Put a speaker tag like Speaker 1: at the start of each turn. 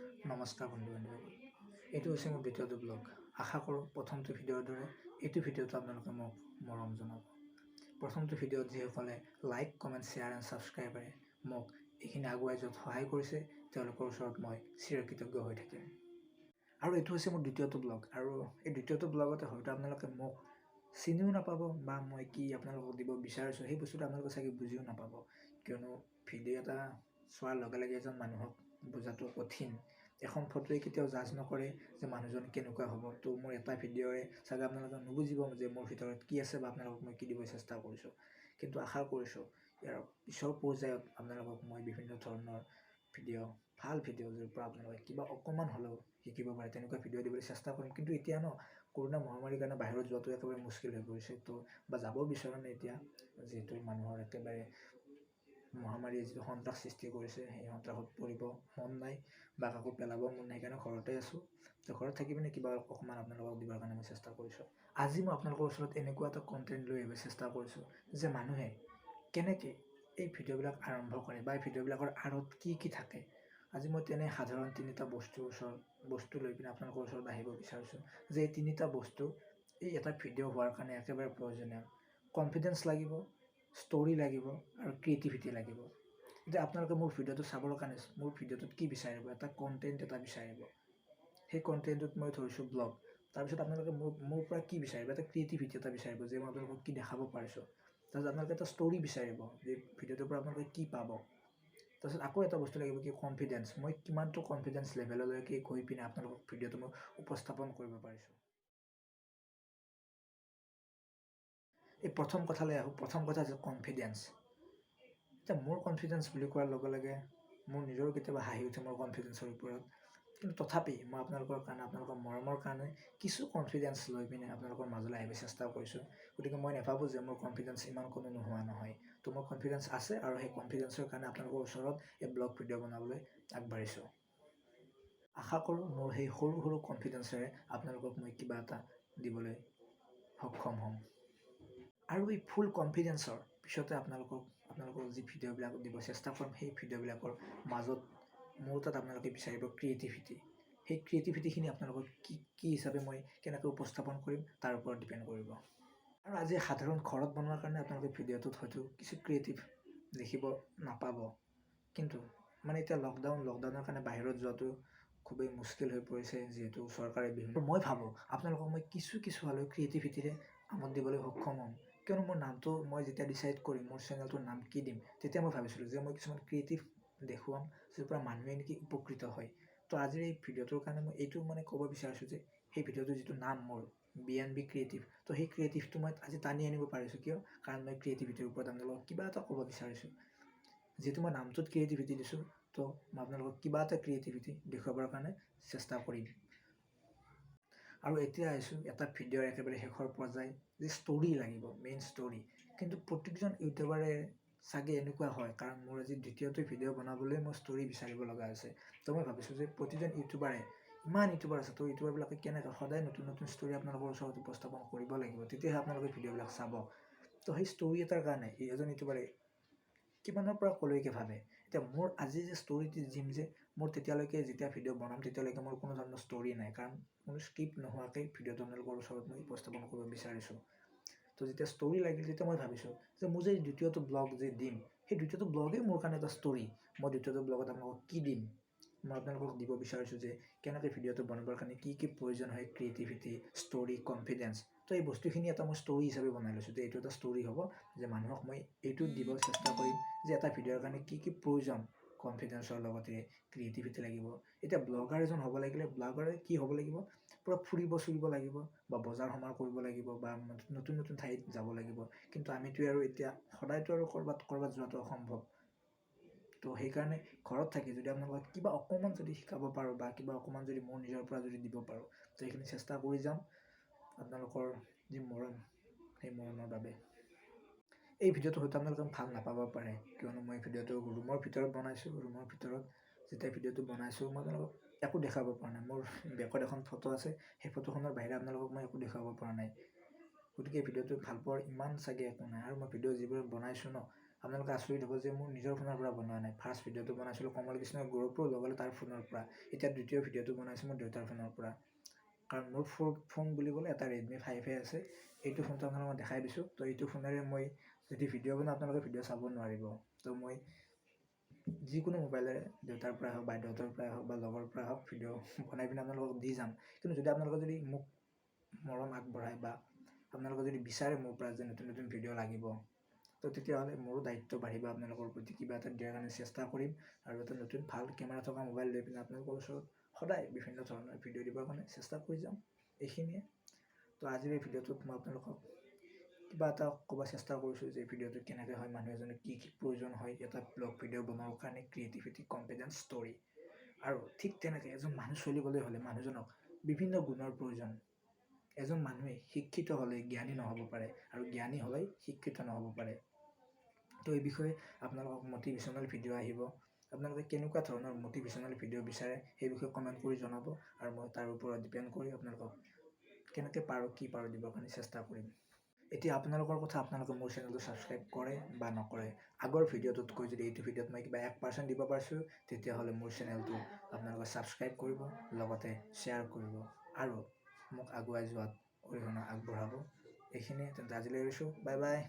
Speaker 1: নমস্কাৰ বন্ধু বান্ধৱীসকল, এইটো হৈছে মোৰ দ্বিতীয়টো ব্লগ। আশা কৰোঁ প্ৰথমটো ভিডিঅ'ৰ দৰে এইটো ভিডিঅ'টো আপোনালোকে মোক মৰম জনাব। প্ৰথমটো ভিডিঅ'ত যিসকলে লাইক, কমেণ্ট, শ্বেয়াৰ এণ্ড ছাবস্ক্ৰাইবাৰে মোক এইখিনি আগুৱাই যোৱাত সহায় কৰিছে, তেওঁলোকৰ ওচৰত মই চিৰকৃতজ্ঞ হৈ থাকিম। আৰু এইটো হৈছে মোৰ দ্বিতীয়টো ব্লগ, আৰু এই দ্বিতীয়টো ব্লগতে হয়তো আপোনালোকে মোক চিনিও নাপাব বা মই কি আপোনালোকক দিব বিচাৰিছোঁ সেই বস্তুটো আপোনালোকে চাগে বুজিও নাপাব। কিয়নো ভিডিঅ' এটা চোৱাৰ লগে লগে এজন মানুহক বুজাটো কঠিন। এখন ফটোৱে কেতিয়াও জাজ নকৰে যে মানুহজন কেনেকুৱা হ'ব। তো মোৰ এটা ভিডিঅ'ৰে চাগে আপোনালোকে নুবুজিব যে মোৰ ভিতৰত কি আছে বা আপোনালোকক মই কি দিব চেষ্টা কৰিছোঁ। কিন্তু আশা কৰিছোঁ ইয়াৰ পিছৰ পৰ্যায়ত আপোনালোকক মই বিভিন্ন ধৰণৰ ভিডিঅ', ভাল ভিডিঅ' য'ৰ পৰা আপোনালোকে কিবা অকণমান হ'লেও শিকিব পাৰে তেনেকুৱা ভিডিঅ' দিবলৈ চেষ্টা কৰিম। কিন্তু এতিয়া ন কৰোণা মহামাৰীৰ কাৰণে বাহিৰত যোৱাটো একেবাৰে মুস্কিল হৈ পৰিছে, তো বা যাব বিচৰা নাই এতিয়া, যিহেতু মানুহৰ একেবাৰে মহামাৰীয়ে যিটো সন্ত্ৰাস সৃষ্টি কৰিছে সেই সন্ত্ৰাসত পৰিব মন নাই বা কাকো পেলাব মন নাই, সেইকাৰণে ঘৰতে আছোঁ। তো ঘৰত থাকি পিনে কিবা অকণমান আপোনালোকক দিবৰ কাৰণে মই চেষ্টা কৰিছোঁ। আজি মই আপোনালোকৰ ওচৰত এনেকুৱা এটা কণ্টেণ্ট লৈ আহিব চেষ্টা কৰিছোঁ যে মানুহে কেনেকৈ এই ভিডিঅ'বিলাক আৰম্ভ কৰে বা এই ভিডিঅ'বিলাকৰ আঁৰত কি কি থাকে। আজি মই তেনে সাধাৰণ তিনিটা বস্তুৰ ওচৰত বস্তু লৈ পিনে আপোনালোকৰ ওচৰত আহিব বিচাৰিছোঁ যে এই তিনিটা বস্তু এই এটা ভিডিঅ' হোৱাৰ কাৰণে একেবাৰে প্ৰয়োজনীয়। কনফিডেঞ্চ লাগিব, ষ্ট'ৰী লাগিব আৰু ক্ৰিয়েটিভিটি লাগিব। এতিয়া আপোনালোকে মোৰ ভিডিঅ'টো চাবৰ কাৰণে মোৰ ভিডিঅ'টোত কি বিচাৰিব, এটা কণ্টেণ্ট এটা বিচাৰিব। সেই কণ্টেণ্টটোত মই ধৰিছোঁ ব্লগ। তাৰপিছত আপোনালোকে মোৰ পৰা কি বিচাৰিব, এটা ক্ৰিয়েটিভিটি এটা বিচাৰিব যে মই আপোনালোকক কি দেখাব পাৰিছোঁ। তাৰপিছত আপোনালোকে এটা ষ্ট'ৰী বিচাৰিব যে ভিডিঅ'টোৰ পৰা আপোনালোকে কি পাব। তাৰপিছত আকৌ এটা বস্তু লাগিব কি কনফিডেঞ্চ, মই কিমানটো কনফিডেঞ্চ লেভেললৈকে গৈ পিনে আপোনালোকক ভিডিঅ'টো মই উপস্থাপন কৰিব পাৰিছোঁ। এই প্ৰথম কথালৈ আহোঁ। প্ৰথম কথা হৈছে কনফিডেঞ্চ। এতিয়া মোৰ কনফিডেঞ্চ বুলি কোৱাৰ লগে লগে মোৰ নিজৰো কেতিয়াবা হাঁহি উঠে মোৰ কনফিডেঞ্চৰ ওপৰত, কিন্তু তথাপি মই আপোনালোকৰ কাৰণে, আপোনালোকৰ মৰমৰ কাৰণে কিছু কনফিডেঞ্চ লৈ পিনে আপোনালোকৰ মাজলৈ আহিব চেষ্টা কৰিছোঁ। গতিকে মই নাভাবোঁ যে মোৰ কনফিডেঞ্চ ইমান কোনো নোহোৱা নহয়। তো মোৰ কনফিডেঞ্চ আছে আৰু সেই কনফিডেঞ্চৰ কাৰণে আপোনালোকৰ ওচৰত এই ব্লগ ভিডিঅ' বনাবলৈ আগবাঢ়িছোঁ। আশা কৰোঁ মোৰ সেই সৰু সৰু কনফিডেঞ্চেৰে আপোনালোকক মই কিবা এটা দিবলৈ সক্ষম হ'ম। আৰু এই ফুল কনফিডেঞ্চৰ পিছতে আপোনালোকক যি ভিডিঅ'বিলাক দিব চেষ্টা কৰিম সেই ভিডিঅ'বিলাকৰ মাজত মোৰ তাত আপোনালোকে বিচাৰিব ক্ৰিয়েটিভিটি। সেই ক্ৰিয়েটিভিটিখিনি আপোনালোকক কি কি হিচাপে মই কেনেকৈ উপস্থাপন কৰিম তাৰ ওপৰত ডিপেণ্ড কৰিব। আৰু আজি সাধাৰণ ঘৰত বনোৱাৰ কাৰণে আপোনালোকে ভিডিঅ'টোত হয়তো কিছু ক্ৰিয়েটিভ দেখিব নাপাব, কিন্তু মানে এতিয়া লকডাউনৰ কাৰণে বাহিৰত যোৱাটো খুবেই মুস্কিল হৈ পৰিছে, যিহেতু চৰকাৰে বিভিন্ন, মই ভাবোঁ আপোনালোকক মই কিছু কিছু হ'লেও ক্ৰিয়েটিভিটিৰে আমোদ দিবলৈ সক্ষম হ'ম। কিয়নো মোৰ নামটো মই যেতিয়া ডিচাইড কৰিম মোৰ চেনেলটোৰ নাম কি দিম, তেতিয়া মই ভাবিছিলোঁ যে মই কিছুমান ক্ৰিয়েটিভ দেখুৱাম য'ৰ পৰা মানুহে নেকি উপকৃত হয়। তো আজিৰ এই ভিডিঅ'টোৰ কাৰণে মই এইটো মানে ক'ব বিচাৰিছোঁ যে সেই ভিডিঅ'টোৰ যিটো নাম মোৰ বি এন বি ক্ৰিয়েটিভ, তো সেই ক্ৰিয়েটিভটো মই আজি টানি আনিব পাৰিছোঁ। কিয়? কাৰণ মই ক্ৰিয়েটিভিটিৰ ওপৰত আপোনালোকক কিবা এটা ক'ব বিচাৰিছোঁ। যিহেতু মই নামটোত ক্ৰিয়েটিভিটি দিছোঁ, তো মই আপোনালোকক কিবা এটা ক্ৰিয়েটিভিটি দেখুৱাবৰ কাৰণে চেষ্টা কৰিম। আৰু এতিয়া আহিছোঁ এটা ভিডিঅ'ৰ একেবাৰে শেষৰ পৰ্যায়, যে ষ্ট'ৰী লাগিব, মেইন ষ্ট'ৰী। কিন্তু প্ৰত্যেকজন ইউটিউবাৰে চাগে এনেকুৱা হয়, কাৰণ মোৰ আজি দ্বিতীয়টো ভিডিঅ' বনাবলৈ মই ষ্ট'ৰী বিচাৰিব লগা হৈছে। তো মই ভাবিছোঁ যে প্ৰতিজন ইউটিউবাৰে, ইমান ইউটিউবাৰ আছে, তো ইউটিউবাৰবিলাকে কেনেকৈ সদায় নতুন নতুন ষ্ট'ৰী আপোনালোকৰ ওচৰত উপস্থাপন কৰিব লাগিব, তেতিয়াহে আপোনালোকে ভিডিঅ'বিলাক চাব। তো সেই ষ্ট'ৰী এটাৰ কাৰণে এজন ইউটিউবাৰে কিমানৰ পৰা ক'লৈকে ভাবে। এতিয়া মোৰ আজি যে ষ্ট'ৰীটো দিম যে মোৰ তেতিয়ালৈকে যেতিয়া ভিডিঅ' বনাম তেতিয়ালৈকে মোৰ কোনো ধৰণৰ ষ্ট'ৰী নাই, কাৰণ কোনো স্ক্ৰিপ্ট নোহোৱাকৈ ভিডিঅ'টো আপোনালোকৰ ওচৰত মই উপস্থাপন কৰিব বিচাৰিছোঁ। তো যেতিয়া ষ্ট'ৰী লাগিল তেতিয়া মই ভাবিছোঁ যে মোৰ যে দ্বিতীয়টো ব্লগ যে দিম, সেই দ্বিতীয়টো ব্লগেই মোৰ কাৰণে এটা ষ্ট'ৰী। মই দ্বিতীয়টো ব্লগত আপোনালোকক কি দিম, মই আপোনালোকক দিব বিচাৰিছোঁ যে কেনেকৈ ভিডিঅ'টো বনাবৰ কাৰণে কি কি প্ৰয়োজন হয়, ক্ৰিয়েটিভিটি, ষ্ট'ৰী, কনফিডেঞ্চ। তো এই বস্তুখিনি এটা মই ষ্ট'ৰী হিচাপে বনাই লৈছোঁ যে এইটো এটা ষ্ট'ৰী হ'ব, যে মানুহক মই এইটো দিব চেষ্টা কৰিম যে এটা ভিডিঅ'ৰ কাৰণে কি কি প্ৰয়োজন, কনফিডেঞ্চৰ লগতে ক্ৰিয়েটিভিটি লাগিব। এতিয়া ব্লগাৰ এজন হ'ব লাগিলে ব্লগাৰে কি হ'ব লাগিব, পূৰা ফুৰিব চুৰিব লাগিব বা বজাৰ সমাৰ কৰিব লাগিব বা নতুন নতুন ঠাইত যাব লাগিব। কিন্তু আমিতো আৰু এতিয়া সদায়তো আৰু ক'ৰবাত ক'ৰবাত যোৱাটো অসম্ভৱ। তো সেইকাৰণে ঘৰত থাকি যদি আপোনালোকক কিবা অকণমান যদি শিকাব পাৰোঁ বা কিবা অকণমান যদি মোৰ নিজৰ পৰা যদি দিব পাৰোঁ, তো সেইখিনি চেষ্টা কৰি যাম আপোনালোকৰ যি মৰম, সেই মৰমৰ বাবে। এই ভিডিঅ'টো হয়তো আপোনালোকে ভাল নাপাব পাৰে, কিয়নো মই ভিডিঅ'টো ৰুমৰ ভিতৰত বনাইছোঁ। ৰুমৰ ভিতৰত যেতিয়া ভিডিঅ'টো বনাইছোঁ মই আপোনালোকক একো দেখাব পৰা নাই। মোৰ বেকত এখন ফটো আছে, সেই ফটোখনৰ বাহিৰে আপোনালোকক মই একো দেখুৱাব পৰা নাই। গতিকে ভিডিঅ'টো ভাল পোৱাৰ ইমান চাগে একো নাই। আৰু মই ভিডিঅ' যিবোৰ বনাইছোঁ ন, আপোনালোকে আচৰিত হ'ব যে মোৰ নিজৰ ফোনৰ পৰা বনোৱা নাই। ফাৰ্ষ্ট ভিডিঅ'টো বনাইছিলোঁ কমল কৃষ্ণ গৌৰৱপুৰ লগালোঁ তাৰ ফোনৰ পৰা। এতিয়া দ্বিতীয় ভিডিঅ'টো বনাইছোঁ মোৰ দেউতাৰ ফোনৰ পৰা, কাৰণ মোৰ ফোন বুলি ক'লে এটা ৰেডমি 5 এ আছে। এইটো ফোনটো আপোনালোকক মই দেখাই দিছোঁ। তো এইটো ফোনেৰে মই যদি ভিডিঅ' বনাওঁ, আপোনালোকে ভিডিঅ' চাব নোৱাৰিব। তো মই যিকোনো মোবাইলেৰে, দেউতাৰ পৰাই হওক, বাইদেউহঁতৰ পৰাই হওক বা লগৰ পৰাই হওক, ভিডিঅ' বনাই পিনে আপোনালোকক দি যাম। কিন্তু যদি আপোনালোকে যদি মোক মৰম আগবঢ়ায় বা আপোনালোকে যদি বিচাৰে মোৰ পৰা যে নতুন নতুন ভিডিঅ' লাগিব, তো তেতিয়াহ'লে মোৰো দায়িত্ব বাঢ়িব। আপোনালোকৰ প্ৰতি কিবা এটা দিয়াৰ কাৰণে চেষ্টা কৰিম আৰু এটা নতুন ভাল কেমেৰা থকা মোবাইল লৈ পিনে আপোনালোকৰ ওচৰত সদায় বিভিন্ন ধৰণৰ ভিডিঅ' দিবৰ কাৰণে চেষ্টা কৰি যাম। এইখিনিয়ে। তো আজিৰ এই ভিডিঅ'টোত মই আপোনালোকক কিবা এটা ক'ব চেষ্টা কৰিছোঁ যে ভিডিঅ'টো কেনেকৈ হয়, মানুহ এজনে কি কি প্ৰয়োজন হয় এটা ব্লগ ভিডিঅ' বনাবৰ কাৰণে, ক্ৰিয়েটিভিটি, কনফিডেঞ্চ, ষ্টৰী। আৰু ঠিক তেনেকৈ এজন মানুহ চলিবলৈ হ'লে মানুহজনক বিভিন্ন গুণৰ প্ৰয়োজন। এজন মানুহে শিক্ষিত হ'লে জ্ঞানী নহ'ব পাৰে আৰু জ্ঞানী হ'লেই শিক্ষিত নহ'ব পাৰে। তো এই বিষয়ে আপোনালোকক মটিভেশ্যনেল ভিডিঅ' আহিব। আপোনালোকে কেনেকুৱা ধৰণৰ মটিভেশ্যনেল ভিডিঅ' বিচাৰে, সেই বিষয়ে কমেণ্ট কৰি জনাব আৰু মই তাৰ ওপৰত ডিপেণ্ড কৰি আপোনালোকক কেনেকৈ পাৰোঁ, কি পাৰোঁ দিবৰ কাৰণে চেষ্টা কৰিম। এতিয়া আপোনালোকৰ কথা, আপোনালোকে মোৰ চেনেলটো ছাবস্ক্ৰাইব কৰে বা নকৰে। আগৰ ভিডিঅ'টোতকৈ যদি এইটো ভিডিঅ'ত মই কিবা 1% দিব পাৰিছোঁ, তেতিয়াহ'লে মোৰ চেনেলটো আপোনালোকে ছাবস্ক্ৰাইব কৰিব, লগতে শ্বেয়াৰ কৰিব আৰু মোক আগুৱাই যোৱাত অৰিহণা আগবঢ়াব। এইখিনিয়ে। তেন্তে আজিলৈ এৰিছোঁ। Bye bye.